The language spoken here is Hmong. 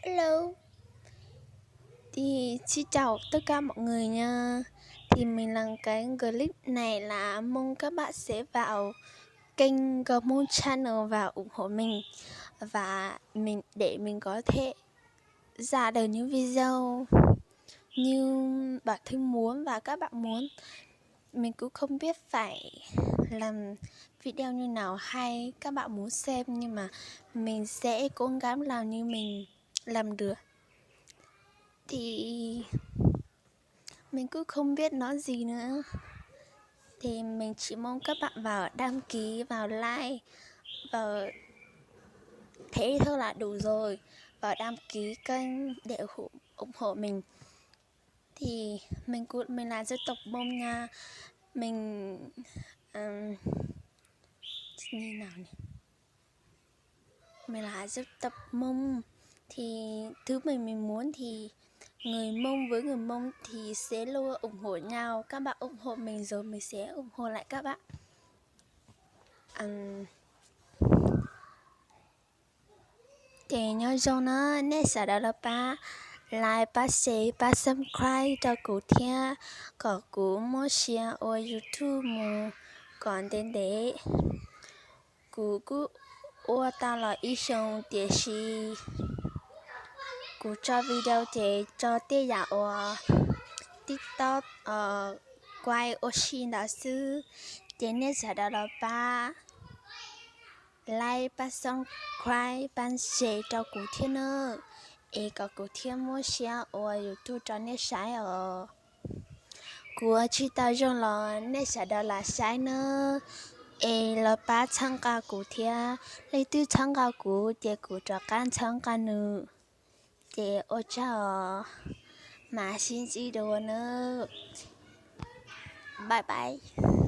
Hello. Thì xin chào tất cả mọi người nha. Thì mình làm cái clip này là mong các bạn sẽ vào kênh Gò Mông Channel và ủng hộ mình. Và mình để mình có thể ra được những video như bản thân muốn và các bạn muốn. Mình cũng không biết phải làm video như nào hay các bạn muốn xem, nhưng mà mình sẽ cố gắng làm như mình làm được. Thì mình cũng không biết nói gì nữa. Thì mình chỉ mong các bạn vào đăng ký, vào like, vào thế thôi là đủ rồi. Vào đăng ký kênh để ủng hộ, ủng hộ mình. Thì mình cũng, mình là dân tộc Mông nha. Mình, ừm, như nào nhỉ? Mình là dân tộc Mông. Thì thứ mình mình muốn thì người Mông với người Mông thì sẽ luôn ủng hộ nhau. Các bạn ủng hộ mình rồi mình sẽ ủng hộ lại các bạn. Ừm. Ces nyob zoo na, nej sawv daws los pab like, pab share, pab subscribe rau kuv thiab, kom kuv muaj siab ua YouTube mus kom ntev ntev. Kuv kuj ua tau los ib xyoos, tiam sis kuv tso video ces tso tej yam uas TikTok, quay ua si ntawd xwb. Ces nej sawv daws los pab like, pab subscribe, pab share rau kuv thiab nawb, es kom kuv thiaj muaj siab ua YouTube rau nej saib os. Kuv ua tsis tau zoo los nej sawv daws lam saib nawb, es los pab txhawb nqa kuv thiab, leej twg txhawb nqa kuv ces kuv rov qab txhawb nqa nws. Ces ua tsaug os, mam sib ntsib dua nawb. Bye bye.